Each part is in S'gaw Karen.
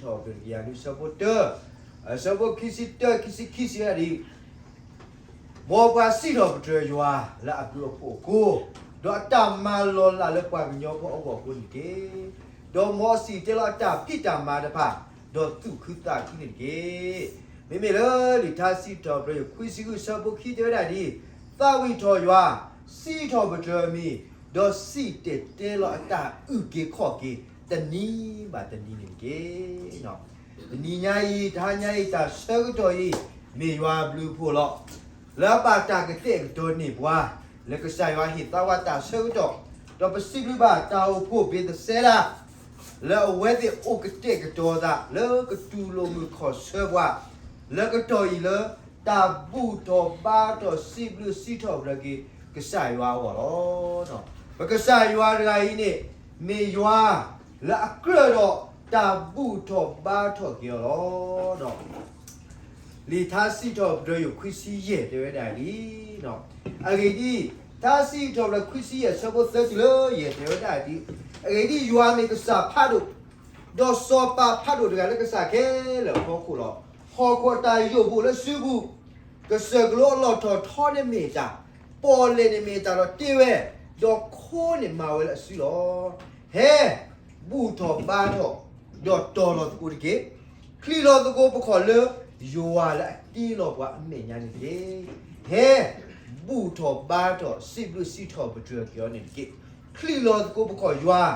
ထီၣ်ပတြၢၤတကယၤလွံၢ်ဆၢဖိတၢ, အဆၢဖိခံဆံတၢ ခံဆံခံစံးဝဲဒၣ်ဒ် မ်ပှၤစံးထီၣ်ပတြၢၤယွၤလၢအဘျုးအဖှိၣ်အဃိ, ဒီးအတၢ်မၤလီၤလးလၢပှၤကညီဖိအဂီၢ်အဃိန့ၣ်တက့ၢ်. ဒီးမ်အစံၣ်တဲၤလီၤအတၢ်ဖံးတၢ်မၤတဖၣ်, ဒီးသူၣ်ခုသးခုန့ၣ်တက့ၢ်. မ့မ့ၢ်လၢလံာ်ထါစံးထီၣ်ပတြၢၤယွၤခွံဆံဃုဆၢဖိခံတဲဝဲဒၣ်ဒ် သးဝံၣ်ထီၣ်ယွၤ, စံးထီၣ်ပတြၢၤအမံၤ, ဒီးစံၣ်တဲၤတဲလီၤအတၢ်အုၣ်က့ၤခီၣ်က့ၤ တနံၤဘၣ်တနံၤန့ၣ်တက့ၢ်. တနံၤညါအံၤ တဟါညါအံၤ တၢ်ဆၢကတီၢ်အံၤ မ့ၢ်ယွၤအဘျုးအဖှိၣ်လီၤ. လၢအဘၣ်တၢ်ကတဲာ်ကတီၤန့ၢ်ပှၤ, လၢကစၢ်ယွၤဟ့ၣ်သါဝဲတၢ်ဆၢကတီၢ်, ဒီးပစံးဘျုးဘၣ်တၢ်အိၣ်ဖှိၣ်ဘ့းသစဲဒၤ လၢအဝဲသ့ၣ်အိၣ်ကတဲာ်ကတီၤသး လၢကတူၢ်လိာ်မုာ်ခီၣ်ဆၢပှၤ လၢကတီၢ်အံၤလၢ တၢ်ဘူၣ်ထီၣ်ဘါထီၣ်စံးဘျုးစံးထီၣ်ပတြၢၤက့ၤ ကစၢ်ယွၤအဂီၢ်လီၤ. ပကစၢ်ယွၤတဂၤအံၤန့ၣ် မ့ၢ်ယွၤလၢအကြၢးဒီးတၢ်ဘူၣ်ထီၣ်ဘါထီၣ်က့ၤအီၤလီၤ. လံာ်ထါစံးထီၣ်ပတြၢၤယွၤခွံဆံယဲၢ်တဲဝဲဒၣ်ဒ် အဂ့ၢ်ဒ်အံၤ, ထါစံးထီၣ်ပတြၢၤခွံဆံယဲၢ်ဆၢဖိသၢတုၤလၢယဲၢ်တဲဝဲဒၣ်ဒ်, အဂ့ၢ်ဒ်အံၤ, ယွၤမ့ၢ်ကစၢ်ဖးဒိၣ်, ဒီးစီၤပၤဖးဒိၣ်တဂၤလၢကစၢ်ခဲလၢာ်အဖီခိၣ်လီၤ. ဟီၣ်ခိၣ်အတၢ်ယိာ်ဘိၣ်လၢစုပူၤ, ကစၢၢ်ကလိအလီၢ်ထီၣ်ထီန့ၣ်မ့ၢ်တၢ်, ပီၣ်လဲၣ်န့ၣ်မ့ၢ်တၢ်ဒီးတ့ဝဲ, ဒီးခိန့ၣ်မၤဝဲလၢအစုလီၤ. ဟဲ ဘူၣ်ထီၣ်ဘါထီၣ်, ဒီးတီၤလီၤသကိးတက့ၢ်. ချံးလီၤသကိးပခီၣ်လၢ ယွၤလၢအတ့လီၤပှၤအမဲာ်ညါန့ၣ်တက့ၢ်. ဟဲ ဘူၣ်ထီၣ်ဘါထီၣ် စံးဘျုးစံးထီၣ်ပတြၢၤက့ၤအီၤန့ၣ်တက့ၢ်. ချံးလီၤသကိးပခီၣ်ယွၤ,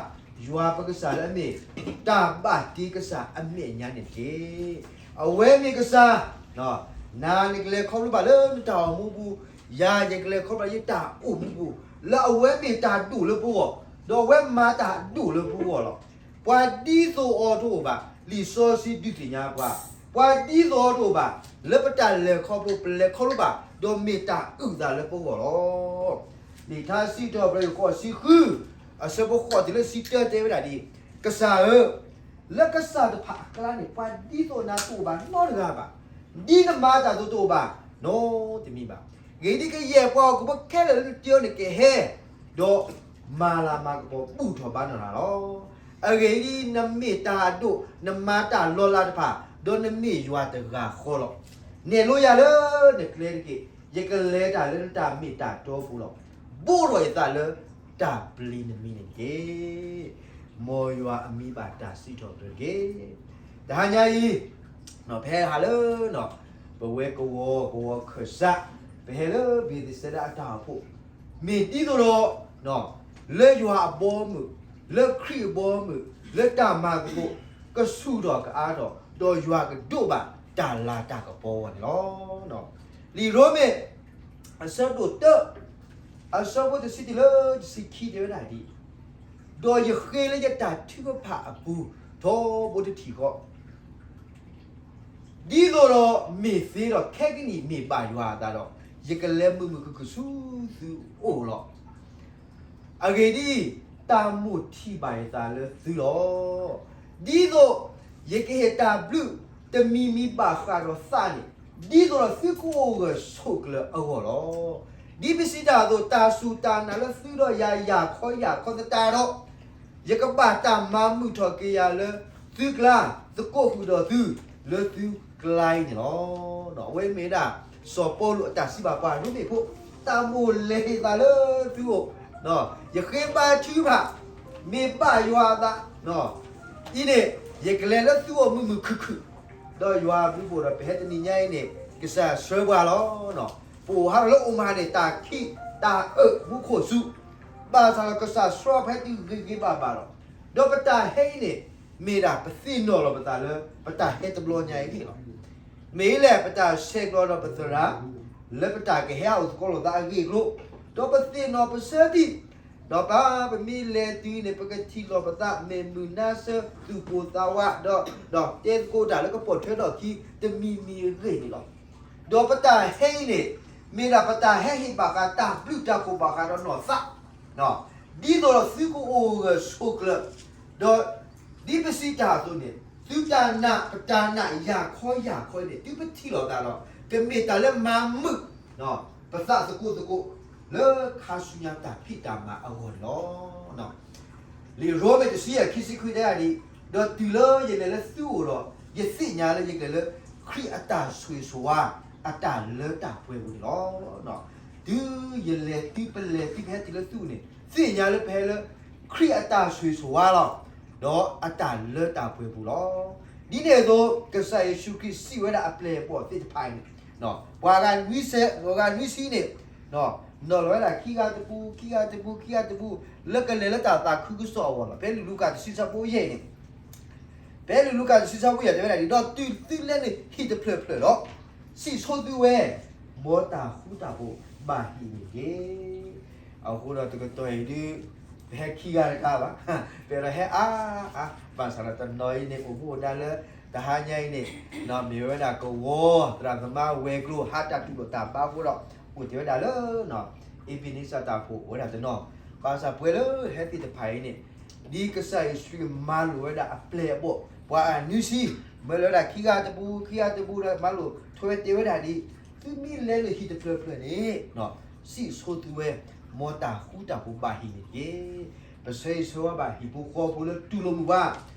ယွၤပကစၢ်လၢအမ့ၢ် တၢ်ဘၣ်တ့ကစၢ်အမဲာ်ညါန့ၣ်တက့ၢ်. အဝဲမ့ၢ်ကစၢ်, နၤနကလဲၤခီဖျိဘၣ်လၢနတၢ်အိၣ်မူပူၤ, ယၤယကလဲၤခီဖျိဘၣ်ယတၢ်အိၣ်မူပူၤ, လၢအဝဲမ့ၢ်တၢ်ဒိၣ်လၢပဂီၢ်, ဒီးအဝဲမၤတၢ်ဒိၣ်လၢပဂီၢ်လီၤ. ပှၤဒ်သိးအီၤတအိၣ်ဘၣ်, လံာ်စီဆှံဒုးသ့ၣ်ညါပှၤ, ပှၤဒ်သိးအီၤတအိၣ်ဘၣ်, လၢပတၢ်လဲၤခီဖျိ ပလဲၤခီဖျိဘၣ်, ဒီးမ့ၢ်တၢ်အုၣ်သးလၢပဂီၢ်လီၤ. လံာ်ထါစံးထီၣ်ပတြၢၤယွၤဃိးဆံဃု, အဆၢဖိဃိးတုၤလၢဆံတၢတဲဝဲဒၣ်ဒ်, ကစၢ်ဧၢ, လၢကစၢ်တဖၣ်အကျါန့ၣ် ပှၤဒ်သိးနၤတအိၣ်ဘၣ်နီတဂၤဘၣ်, ဒ်နမၤတၢ်သိးတအိၣ်ဘၣ် နီတမံၤဘၣ်. ဂ့ၤဒ်ကယဲၢ်ပှၤဟီၣ်ခိၣ်ဖိခဲလၢာ်လၢနတ့အီၤန့ၣ်ကဟဲ, ဒီးမၤလၤမၤကပီၤဘူၣ်ထီၣ်ဘါထီၣ်နၤလီၤ. အဂ့ၢ်ဒ်အံၤ, နမ့ၢ်တၢ်အဒိၣ်, နမၤတၢ်လီၤလးတဖၣ်, ဒီးနမ့ၢ်ယွၤတဂၤဃီလီၤ. နဲၣ်လိယၤလၢနကျဲတက့ၢ်. ယကလဲၤတၢ်လၢနတၢ်မ့ၢ်တၢ်တီပူၤလီၤ. ဘိးထီၣ်ယသးလၢတၢ်ပျံၤနမံၤန့ၣ်တက့ၢ်. မ်ယွၤအမံၤဘၣ်တၢ်စံးထီၣ်ပတြၢၤတက့ၢ်. တဟါညါအံၤ, ဖဲဟးလၢ ပဝဲကဝီၤ ကဝီၤခၢၣ်စး, ပဟဲလၢဘ့းသစဲဒၤအတၢ်အိၣ်ဖှိၣ်, မ့ၢ်ဒ်သိးဒီး လၢယွၤအဘီအမုၢ်, လၢခရံာ်အဘီအမုၢ်, လၢတၢ်မၤသကိး ကဆူၣ်ထီၣ်ကအါထီၣ်, ဒီးယွၤကဒိးဘၣ်တၢ်လၤတၢ်ကပီၤအဂီၢ်န့ၣ်လီၤ. လံာ်ရိမ့ၤ အဆၢဒိၣ်တၢ အဆၢဖိတဆံတုၤလၢတဆံခံတဲဝဲဒၣ်ဒ်, ဒီးယဃ့လၢယတၢ်ထုကဖၣ်အပူၤ ထီဘိတထံၣ်ဃီ ဒ်သိးဒီးမ့ၢ်သ့ဒီးခဲကနံၣ်မ့ၢ်ဘၣ်ယွၤအသးဒီး, ယကလဲၤမုာ်မုာ်ခုၣ်ခုၣ်ဆူသုအအိၣ်လီၤ. အဂ့ၢ်ဒ်အံၤ, တၢ်မိၣ်ထံၣ်ဘၣ်ယသးလၢသုလီၤ. ဒ်သိးယကဟ့ၣ်တၢ်ဘျုးတမံၤမံၤဘၣ်ဃးဒီးသးန့ၣ်, ဒ်သိးဒီးသုကအိၣ်ဂၢၢ်ဆိးကျၢၤအဂီၢ်လီၤ. ဒ်ပစံးတၢ်အသိး, တၢ်စူၢ်တၢ်နာ်လၢသုဒီးယၤ ယၤခီယၤခီသတးဒီး, ယကဘၣ်တၢ်မၤမုာ်ထီၣ်က့ၤယၤလၢသုကျါ, သကိးဃုာ်ဒီးသုလၢသုကျါအံၤန့ၣ်လီၤ. အဝဲမ့ၢ်ဝဲဒၣ် စီၤပီလူးအတၢ်စံးဘၣ်ပှၤရိမ့ၤဖိ, တၢ်မိၣ်လဲၤဟ့ၣ်သးလၢသုအိၣ်, ယဃ့ဘါထုကဖၣ်, မ့ၢ်ဘၣ်ယွၤအသး အံၤန့ၣ်, ယကလဲၤလၢသုအိၣ်မုာ်မုာ်ခုၣ်ခုၣ်, ဒီးယွၤအဘျုးအဖှိၣ်ဒီး ပဟဲတနံၤညါအံၤန့ၣ် ကစၢ်ဆှၢပှၤလီၤ. ပအိၣ်ဟးထီၣ်လၢအိၣ်မးန့ၣ် တၢ်ခံးတၢ်အၢၣ်မူခိၣ်ဆူ, ဘၣ်ဆၣ်ဒီးကစၢ်ဆှၢပှၤဟဲတုၤဂ့ၤဂ့ၤဘၣ်ဘၣ်လီၤ. ဒီးပတၢ်ဟဲအံၤန့ၣ် မ့ၢ်ဒၣ်ပသ့ၣ်နီၣ်လီၤပသးလၢ ပတၢ်ဟဲတဘျီညါအံၤန့ၣ်လီၤ. မ့ၢ်လၢပတၢ်ဆဲးကျိးဒီးပသရၣ် လၢပတၢ်ကဟဲအိၣ်သကိးလိာ်သးအဂ့ၢ်အကျိၤ, ဒီးပသ့ၣ်နီၣ်ပဆၢထံၣ်, ဒီးပမ့ၢ်လဲၤတုၤန့ၣ် ပကထံၣ်လိာ်ပသး မ့ၢ်မုၢ်နါဆၢသူၣ်ပိၢ်သးဝး ဒီး ဒီးတဲသကိးတၢ်လၢကပိာ်ထွဲထီၣ်အခံ တမံၤမံၤအဂ့ၢ်န့ၣ်လီၤ. ဒီးပတၢ်ဟဲအံၤန့ၣ် မ့ၢ်ဒၣ်ပတၢ်ဟဲဟ့ၣ်ဘၣ်ဃးတၢ်ဘျုးတၢ်ဖှိၣ်ဘၣ်ဃးဒီးနီၢ်သး ဒ်သိးဒီးသုကအိၣ်ဂၢၢ်ဆိးကျၢၤ, ဒီးဒ်ပစံးတၢ်အသိးန့ၣ် သုတၢ်နာ် ပတၢ်နာ်ယၤခီယၤခီန့ၣ် တုၤပထံၣ်လိာ်သးဒီး ကမ့ၢ်တၢ်လၢမၤမုာ် ပသးသကိးသကိး လၢခါဆူညါတၢ်ဖံးတၢ်မၤအဂီၢ်န့ၣ်လီၤ. လံာ်ရိမ့ၤတဆံယဲၢ်ခံဆံခွံတဲဒၣ်ဒ် ဒီးတုၤလၢယလဲၤလၢသုအိၣ်ဒီး, ယသ့ၣ်ညါလၢယကလဲၤလၢ ခရံာ်အတၢ်ဆိၣ်ဂ့ၤဆိၣ်ဝါ အတၢ်လၢတၢ်ပှဲၤပူၤန့ၣ်လီၤ. တုၤယလဲၤတုၤပလဲၤတုၤပဟဲတုၤလၢသုအိၣ်န့ၣ်, သ့ၣ်ညါလၢပဟဲလၢ ခရံာ်အတၢ်ဆိၣ်ဂ့ၤဆိၣ်ဝါလီၤ. ဒီးအတၢ်လၢတၢ်ပှဲၤပူၤလီၤ. ဒ်န့ၣ်အသိး ကစၢ်ယ့ၣ်ၡူးခရံာ်စံးဝဲဒၣ်အပျဲၢ်အဘီၣ်သ့ၣ်တဖၣ်အံၤန့ၣ်, ပှၤဂၤနွံဆံ, ပှၤဂၤနွံဆံန့ၣ်, နီၤလီၤဝဲဒၣ်ခံဂၤတပူၤ, ခံဂၤတပူၤ, ခံဂၤတပူၤ, လၢကလဲၤလၢတၢ်သးခုကစီၣ်အဂီၢ်လီၤ. ဖဲလံာ်လူၤကၣ်တဆံဆၢဖိယဲၢ်န့ၣ်, ဖဲလံာ်လူၤကၣ်တဆံဆၢဖိယဲၢ်တဲဝဲဒၣ်ဒ်, ဒီးတုၤသုလဲၤနုာ်ဟံၣ်တဖျၢၣ်ဖျၢၣ်ဒီး, စံၣ်ဆိသုဝဲ, မ်တၢ်ဃူတၢ်ဖိးဘၣ်ဟံးန့ၣ်တက့ၢ်. အဃိဒီးတကတီၢ်အံၤဒုး, ပဟဲခံဂၤတဂၤဘၣ်, ပအဲၣ်ဒိးဟဲအါအါ, ဘၣ်ဆၣ်ဒီးတနီၤအံၤန့ၣ် အိၣ်မူအိၣ်ဒါလၢ တဟါညါအံၤန့ၣ်, နီၤမ့ၢ်ဝဲဒၣ်ကဝီၤ သရၣ်သမါဝဲၤကျိၤ ဟးတၢ်တူၢ်လိာ်တၢ်ဘါအဃိဒီး, အိၣ်တဲဝဲဒၣ်လၢ အ့ဘ့န့စၢ်တၢ်အိၣ်ဖှိၣ်အိၣ်ဝဲဒၣ်တနီၤ, ဘၣ်ဆၣ်ပှဲၤလၢဟဲသ့ၣ်တဖၣ်အံၤန့ၣ်, ဒ်ကစၢ်ယ့ၣ်ၡူးခရံာ်မၤလိာ်ဝဲဒၣ်အပျဲၢ်အဘီၣ် ပှၤအနွံဆံ, မၢလီၤဝဲဒၣ်ခံဂၤတပူၤ ခံဂၤတပူၤဒီးမၤလိာ်ထွဲဝဲတဲဝဲဒၣ်ဒ်, သုမ့ၢ်လဲၤလၢဟံၣ်တဖျၢၣ်ဖျၢၣ်န့ၣ်, စံၣ်ဆိသုဝဲ, မ်တၢ်ဃူတၢ်ဖိးဘၣ်ဟံးန့ၣ်တက့ၢ်. ပဆၢဂ့ၤဆၢဝါဘၣ်ဟံၣ်ဖိဃီဖိလၢတူၢ်လိာ်မုာ်ပှၤ,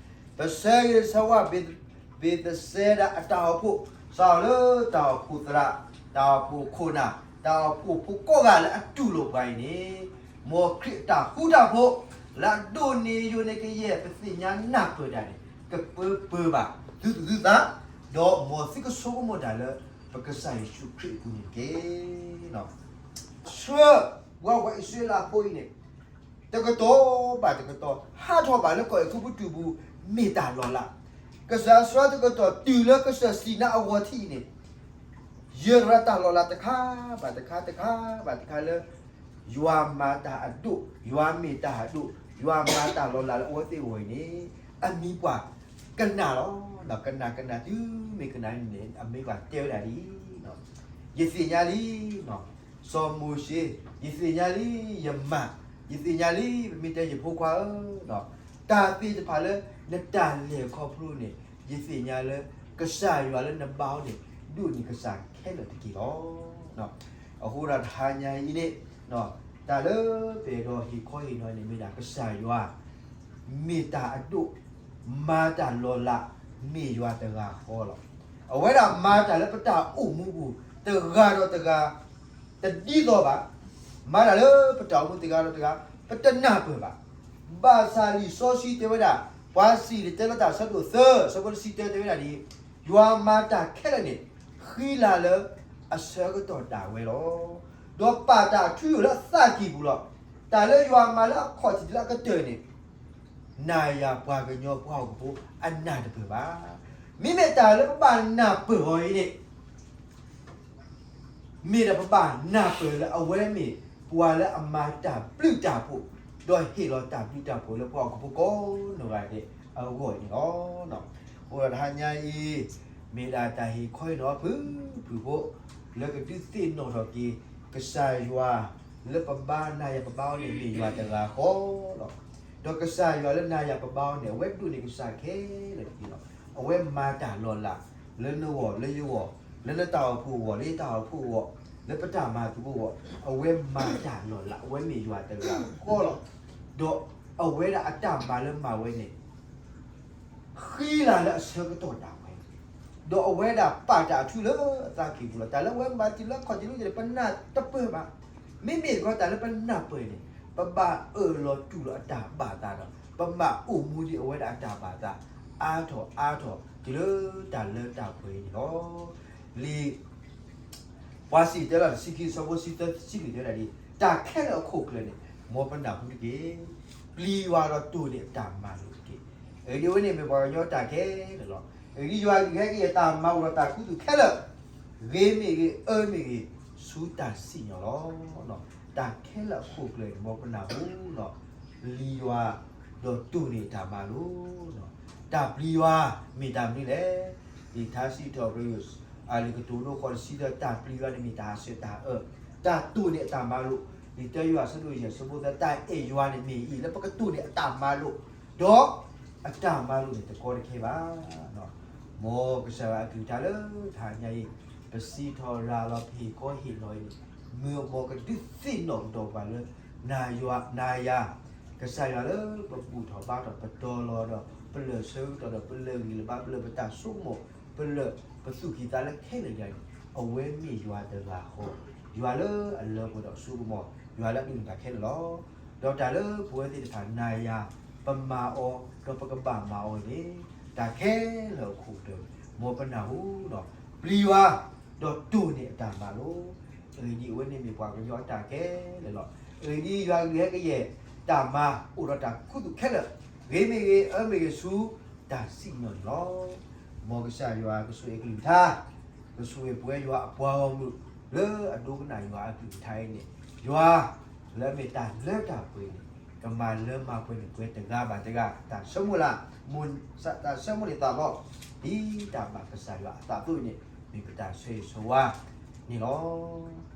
ပဆၢဂ့ၤဆၢဝါ ဘ့းသစဲဒၤအတၢ်အိၣ်ဖှိၣ်, စးထီၣ်လၢတၢ်အိၣ်ဖှိၣ်သရၣ်, တၢ်အိၣ်ဖှိၣ်ခိၣ်နၢ်, တၢ်အိၣ်ဖှိၣ်ဖိကိးဂၤလၢအတူၢ်လိာ်ပှၤအံၤန့ၣ်, မ်ခရံာ်အတၢ်ဃူတၢ်ဖိး, လၢအဒိၣ်န့ၢ်ယိာ်န့ၢ်ကယဲၢ် ပသ့ၣ်ညါနၢ်ပၢၢ်တၢ်န့ၣ် ကပၢပၢဘၣ်သုသူၣ်သုသး, ဒီးမ်သုကဆိကမိၣ်တၢ်လၢ ပကစၢ်ယ့ၣ်ၡူးခရံာ်အပူၤန့ၣ်တက့ၢ်. ဆှၢ, ပှၤဝဲအံၣ်စရ့လးဖိအံၤန့ၣ် တကတီၢ်ဘၣ်တကတီၢ် ဟးထီၣ်ဘၣ်လၢကီၢ်အဲၤကူပတူးပူၤ မ့ၢ်တၢ်လီၤလး, ကစၢ်ဆှၢတကတီၢ်တုၤလၢကစၢၢ်စံၤနါအဂီၤထံးအံၤန့ၣ်, ယဲၢ်ရၤတၢ်လီၤလးတခါဘၣ်တခါ တခါဘၣ်တခါလၢ ယွၤမၤတၢ်အဒိၣ်, ယွၤမ့ၢ်တၢ်အဒိၣ်, ယွၤမၤတၢ်လီၤလးလၢအဝဲသ့ၣ်အဂီၢ်အံၤန့ၣ်, အမံၤပှၢ်ကနၣ်လီၤ. ကနၣ်ကနၣ်တုၤမ့ၢ်ကနၣ်န့ၣ် အမံၤပှၢ်တဲဝဲဒၣ်ဒ်အံၤ, ယသ့ၣ်ညါလံ စီၤမိၤၡ့, ယသ့ၣ်ညါလံ ယမါ, ယသ့ၣ်ညါလံ ပမ့ၢ်တဲယဖိခွါဧၢ, တၢ်သ့ၣ်တဖၣ်လၢနတၢ်လဲၤခီဖျိန့ၣ် ယသ့ၣ်ညါလၢ ကစၢ်ယွၤလၢနဘါအီၤန့ၣ် ဒိၣ်န့ၢ်ကစၢ်ခဲလၢာ်တက့ၢ်လီၤ. အဃိဒီးတဟါညါအံၤန့ၣ်, တၢ်လၢပအဲၣ်ဒိးဟ့ၣ်ခီဟ့ၣ်နီၤန့ၣ် မ့ၢ်ဒၣ်ကစၢ်ယွၤ မ့ၢ်တၢ်အဒိၣ်, မၤတၢ်လီၤလး, မ့ၢ်ယွၤတဂၤဃီလီၤ. အဝဲဒၣ်မၤတၢ်လၢပတၢ်အိၣ်မူပူၤ တဂၤဒီးတဂၤ တဒ်သိးဘၣ်, မၤတၢ်လၢပတၢ်အိၣ်မူတဂၤဒီးတဂၤ ပတနၢ်ပၢၢ်ဘၣ်. ဘၣ်ဆၣ်လံာ်စီဆှံတဲဝဲဒၣ်, ပှၤစံၣ်တဲၤတဲလီၤတၢ်ဆၢဒိၣ်သၢ ဆၢဖိတဆံတၢတဲဝဲဒၣ်ဒ်အံၤ, ယွၤမၤတၢ်ခဲလၢာ်န့ၣ် ဃံလၤလၢအဆၢကတီၢ်ဒၣ်ဝဲလီၤ. ဒီးပာ်တၢ်အထူအယိာ်လၢအသးကံၢ်ပူၤလီၤ. တၢ်လၢယွၤမၤလၢအခီၣ်ထံးတုၤလၢအကတၢၢ်န့ၣ် နၤယၤပှၤကညီပှၤဟီၣ်ခိၣ်ဖိအနၢ်တပၢၢ်ဘၣ်. မ့မ့ၢ်တၢ်လၢပဘၣ်နၢ်ပၢၢ်အီၤအံၤန့ၣ် မ့ၢ်ဒၣ်ပဘၣ်နၢ်ပၢၢ်လၢအဝဲမ့ၢ်ပှၤလၢအမၤတၢ်ဘျုးတၢ်ဖှိၣ်, ဒီးဟ့ၣ်လီၤတၢ်ဘျုးတၢ်ဖှိၣ်လၢပှၤဟီၣ်ခိၣ်ဖိကိးနီၢ်ဂၤဒဲးအဂီၢ်န့ၣ်လီၤ. အဃိဒီးတဟါညါအံၤ, မ့ၢ်ဒၣ်တၢ်ဟ့ၣ်ခီဟ့ၣ်နီၤဖုၣ်ဖုၣ်ဖိ, လၢကဒုးသ့ၣ်နီၣ်ထီၣ်က့ၤ ကစၢ်ယွၤလၢပဘါနၤယၤပဘါအီၤန့ၣ် မ့ၢ်ယွၤတဂၤဃီလီၤ. ဒီးကစၢ်ယွၤလၢနၤယၤပဘါအီၤန့ၣ် အဝဲဒိၣ်န့ၢ်ကစၢ်ခဲလၢာ်တက့ၢ်လီၤ. အဝဲမၤတၢ်လီၤလး လၢနဂီၢ်လၢယဂီၢ်, လၢနတၢ်အိၣ်ဖှိၣ်အဂီၢ် လၢယတၢ်အိၣ်ဖှိၣ်အဂီၢ်, လၢပတၢ်မၤသကိးအဂီၢ်, အဝဲမၤတၢ်လီၤလး အဝဲမ့ၢ်ယွၤတဂၤဃီလီၤ. ဒီးအဝဲဒၣ်အတၢ်မၤလၢမၤဝဲန့ၣ် ဃံလၤလၢအဆၢကတီၢ်ဒၣ်ဝဲ, ဒီးအဝဲဒၣ်ပာ်တၢ်အထူလၢအသးကံၢ်ပူၤလီၤ. တၢ်လၢအဝဲမၤတုၤလၢခီၣ်ထံးလံန့ၣ် ပနၢ်တပၢၢ်ဘၣ်. မ့မ့ၢ်တခီတၢ်လၢပနၢ်ပၢၢ်န့ၣ် ပဘၣ်အၢၣ်လီၤတူၢ်လိာ်အတၢ်ဘၣ်သးဒီး ပဘၣ်အိၣ်မူဒ်အဝဲဒၣ်အတၢ်ဘၣ်သး အါထီၣ်အါထီၣ်တုၤလၢတၢ်လၢတၢ်ပှဲၤအံၤန့ၣ်လီၤ. လံာ် ပှၤစံၣ်တဲၤတဲလီၤတဆံခံ ဆၢဖိတဆံသၢ တဆံလွံၢ်တဲဝဲဒၣ်ဒ်အံၤ, တၢ်ခဲလၢာ်အခိၣ်ကျၢၢ်န့ၣ် မ်ပနၢ်ဟူတက့ၢ်. ပျံၤယွၤဒီးတိၢ်န့ၢ်အတၢ်မၤလိာ်တက့ၢ်. အဂ့ၢ်ဒ်အံၤ, အဝဲန့ၣ်မ့ၢ်ပှၤကညီတၢ်ခဲလၢာ်လီၤ. အဂ့ၢ်ဒ်အံၤ, ယွၤကဟဲက့ၤအတၢ်မၤအိၣ်ဒီးတၢ်ခူသူၣ်ခဲလၢာ်, ဂ့ၤမ့ၢ်ဂ့ၤ, အၢမ့ၢ်ဂ့ၤ, ဆူတၢ်စံၣ်ညီၣ်လီၤ. တၢ်ခဲလၢာ်အခိၣ်ကျၢၢ်န့ၣ် မ်ပနၢ်ဟူလီၤ. ပျံၤယွၤ ဒီးတိၢ်န့ၢ်တၢ်မၤလိာ်, တၢ်ပျံၤယွၤ မ့ၢ်တၢ်မနုၤလဲၣ်. လံာ်ထါစံးထီၣ်ပတြၢၤ အလံာ်ကတိၤဒိ ဃိးဆံသၢ, တၢ်ပျံၤယွၤန့ၣ်မ့ၢ်တၢ်ဟးဆှဲးတၢ်အၢ, တၢ်တိၢ်န့ၢ်အတၢ်မၤလိာ်, လံာ်တၢယိၤဟၣ် ဆၢဒိၣ်ယဲၢ် ဆၢဖိသၢ, တၢ်အဲၣ်ယွၤန့ၣ်မ့ၢ်အံၤ လၢပကတိၢ်န့ၢ်အတၢ်မၤလိာ်, ဒီးအတၢ်မၤလိာ်န့ၣ်တကီတခဲဘၣ်. မ်ကစၢ်ယွၤအကလုၢ်ကထါလၢတဟါညါအံၤ, ပစံးထီၣ်ရၤလီၤ ပဟ့ၣ်ခီဟ့ၣ်နီၤအံၤန့ၣ်, မ့ၢ်မ်ကဒုးသ့ၣ်နီၣ်ကဒီးပှၤလၢ နၤယၤ, ကစၢ်ယွၤလၢပဘူၣ်ထီၣ်ဘါထီၣ်ပတီၢ်လီၤဒီး ပလၢၢ်ဆၢကတီၢ်ဒီး ပလၢၢ်ဂံၢ်လၢဘါ, ပလၢၢ်ပတၢ်ဆိကမိၣ်, ပလၢၢ်ပသူၣ်ကံၢ်သးလဲခဲလၢာ်ယၤန့ၣ်, အဝဲမ့ၢ်ယွၤတဂၤဃီ, ယွၤလၢအလၢပှဲၤဒီးဆိကမိၣ်, ယွၤလၢအဒုးနၢ်တၢ်ခဲလၢာ်လီၤ. ဒီးတၢ်လၢပဝဲသ့ၣ်တဖၣ်နၤယၤ ပမၤအီၤ ဒီးပကဘၣ်မၤအီၤန့ၣ်, တၢ်ခဲလၢာ်အခိၣ်တီ, မ်ပနၢ်ဟူဒီး ပျံၤယွၤ, ဒီးတိၢ်န့ၢ်အတၢ်မၤလီၤ. အဂ့ၢ်ဒ်အံၤ, အဝဲန့ၣ်မ့ၢ်ပှၤကညီအတၢ်ခဲလၢာ်လီၤ. အဂ့ၢ်ဒ်အံၤ, ယွၤဂ့ၤဟဲကယဲၢ်တၢ်မၤ အိၣ်ဒီးတၢ်ခူသူၣ်ခဲလၢာ်, ဂ့ၤမ့ၢ်ဂ့ၤ, အၢမ့ၢ်ဂ့ၤဆူ တၢ်စံၣ်ညီၣ်န့ၣ်လီၤ. မ်ကစၢ်ယွၤကဆိၣ်ဂ့ၤအကလုၢ်ကထါ, ကဆိၣ်ဂ့ၤပဝဲယွၤအပှၤဂီၢ်မုၢ် လၢအဒိကနၣ်ယွၤအကလုၢ်ကထါအံၤန့ၣ်, ယွၤ လၢအမ့ၢ်တၢ်လၢတၢ်ပှဲၤန့ၣ်, ကမၤလၢမၤပှဲၤန့ၢ်ပှၤတဂၤဘၣ်တဂၤ, တၢ်ဆၢမိၣ်လၢ်, တၢ်ဆၢမိၣ်န့ၢ်သးလီၤ. ဒ်တၢ်ဘၣ်ကစၢ်ယွၤအသးအသိးန့ၣ်, မ့ၢ်ပတၢ်ဆၢဂ့ၤဆၢဝါန့ၣ်လီၤ.